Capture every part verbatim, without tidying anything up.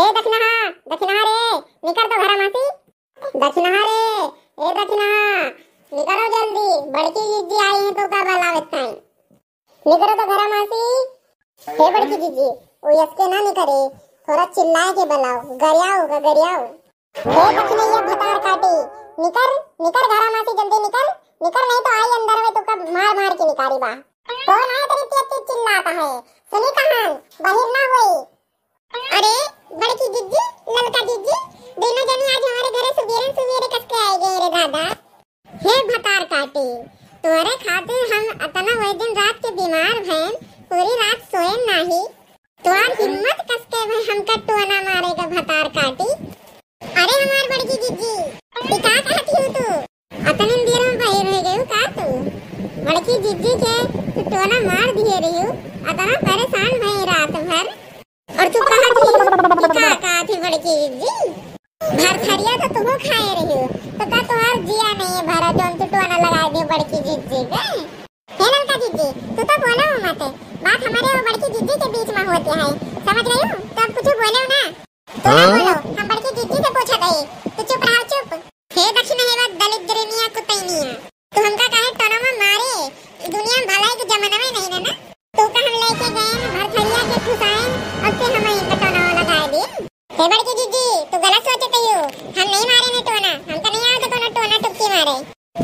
ए दखिनहा, दखिनहा रे, निकर तो घरा मासी। दखिनहा रे, ए दखिनहा, निकरो जल्दी, बड़की जिज्जी आई है तोका बलावत हैं। निकरो तो घरा मासी। हे बड़की जिज्जी, ओ यसके ना निकरे, थोड़ा चिल्लाए के बलाओ, गरियाओ गा, गरियाओ। हे दखिनैया भतार काटी, निकर, निकर घरा मासी जल्दी निकर, निकर नहीं तो आई अंदर में तोका मार मार के निकारी बा। कौन है तेरी तेज तेज चिल्लाता है? सुनी कहान, बहिर ना होई। अरे, बड़की जिज्जी, ललका जिज्जी, दुनो जनी आज हमरे घरे सुबेरे सुबेरे कस के आए गए रे दादा। हे भतार काटी, तोहरे खातिर हम अतना वही दिन रात के बीमार भएन, पूरी रात सोएन नाही। तोहार हिम्मत कस के भए हमका टोना मारे गा भतार काटी। अरे हमार बड़की जिज्जी, ई का कहत हिउ तू? अतने देर में बहिर हो गयू का तू? बड़की जिज्जी के तू टोना मार दिए रहिउ, अतना परेशान भई रात भर। और तू कहत हिउ कि का कहत ही बड़की जिज्जी? भरथरिया तो तुहू खाए रहिउ, तो का तोहार जिया नहीं है भरा जौन तू टोना लगा दिए बड़की जिज्जी के? हे ललका जिज्जी, तू तो बोलो मत, बात हमारे और बड़की जिज्जी के बीच में होती है, समझ गयू? तो अब कुछ बोलो ना। तू ना हाँ? बोलो, हम बड़की जिज्जी से पूछा गई। तू चुप रहो, चुप। हे दखिनहेवा दलिद्रनिया कुतैनिया, तू हमका काहे टोनवा मारे? ई दुनिया में भलाई के जमाना में नहीं रहना। तू का हम लेके गए न भरथरिया के ठुसाए, अब से हम इनका टोनवा लगाए दे। हे बड़की जिज्जी, तू गलत सोचत हियो। हम नहीं मारे न टोना, हमका नहीं आवत कोनो टोना टुपकी मारे।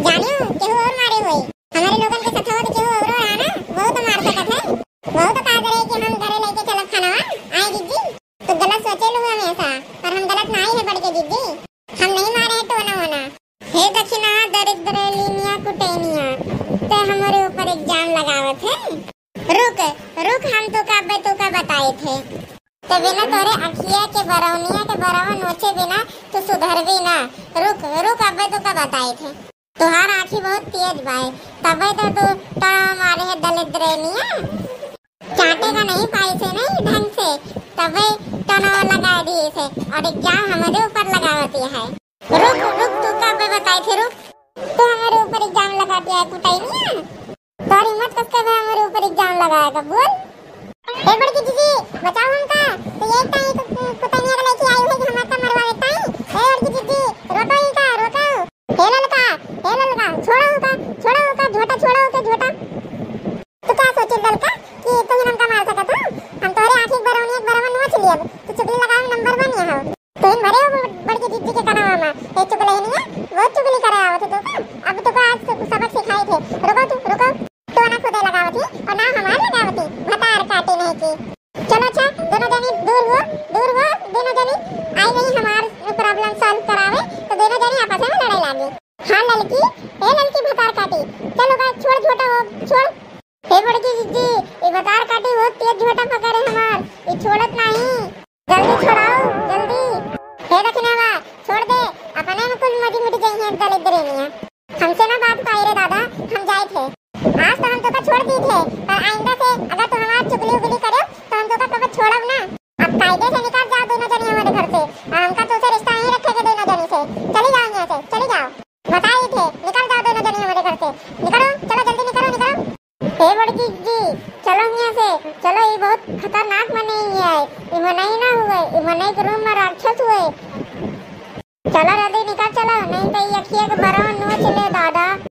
जानियो, केहू और मारे होई। हमारे लोगन के सथवा तो केहू और रहा ना, वहू तो मार सकत है। वहू तो कहा करे कि हम घरे लेके चलब खानावा। आए जिज्जी। तू गलत सोचे लू हमेशा, पर हम गलत नाही है बड़की जिज्जी। हम नहीं मारे हैं टोना वोना। हे दखिनहा दरिद्रलिनिया कुटैनिया, ते हमरे ऊपर इल्जाम लगावत है। रुक, रुक, हम तोका अब्बे तोका बताइत है। ते बिना तोरे अखिया के बरौनिया के बरवा नोचे बिना तू सुधरबी ना। रुक, रुक, अब्बे तोका बताइत है। तोहार आँखी बहुत तेज बाय, तबे तो तू टोना मारे है दलिद्रनिया। चाटे का नहीं पाई से नहीं ढंग से, तबे टोना लगा दिए से और इल्जाम हमरे ऊपर लगावती है। रुक, रुक, तू का बे बताई थे, रुक। तू हमरे ऊपर इल्जाम लगाती है, कुटैनिया। तोर हिम्मत कस के बे हमरे ऊपर इल्जाम लगाएगा, बोल। ए बड़की जिज्जी, बचाओ हमका। तो ये ताई तो कुटैनिया के लेके आई है कि हमार का मरवा देता है। ए बड़की जिज्जी, रोको इनका, रोको। हे ललका, हे ललका, छोड़ो उका, छोड़ो उका, झोटा, छोड़ो उका, झोटा। तू का सोचे ललका कि तू ही हमका मार सकत हो? हम तोहरे आँखी के बरौनी एक बरवन नोच लियब। तू चुगली लगावे में नंबर वन यहाँ हो। तू ही मरे हो बड़-, बड़की जिज्जी के कनवा में। हे चुगलहिनिया, बहुत चुगली करे आवत है तू का? अब तू का आज से सबक सिखाई थे। रुको तू, रुको। टोना खुदे लगावत ही और ना हमार लगावत ही। भतार काटी नहीं की। चलो अच्छा, दोनों जनी दूर हो, दूर हो, दोनों जनी आई गई हमार problem solve करावे, तो दोनों जनी आपस में लड़ाई लागी। हाँ ललकी, ए ललकी भतार काटी, चल ओका छोड़, झोटा हो, छोड़। हे बड़की जिज्जी, ई भतार काटी बहुत तेज झोटा पकड़े हमार, ई छोड़त नाही, जल्दी छोड़ाओ, जल्दी। हे दखिनवा, छोड़ दे, अपने में कुल मजी मिट जाई है दलिद्रनिया। हमसे ना बात पाई रे दादा, हम जाए थे। आज तो हम तोका छोड़ दी थे, पर आइंदा से अगर तू हमार चुगली उगली करे तो हम तोका कबो छोड़ब ना। अब कायदे से निकल जाओ दोनों जनी हमारे घर से, और हमका तुमसे रिश्ता नहीं रखेगा दोनों जनी से। चली जाओ यहाँ से, चली जाओ। बताई थे, निकल जाओ दोनों जनी हमारे घर से। निकलो, चलो जल्दी निकलो, निकलो। हे बड़की जी, चलो यहाँ से, चलो, ये बहुत खतरनाक मनई है, ये मनई ना हुए, ये मनई के रूप में राक्षस हुए। चलो जल्दी निकल चलो, नहीं तो ये अखिया के बरवा नोच ले दादा।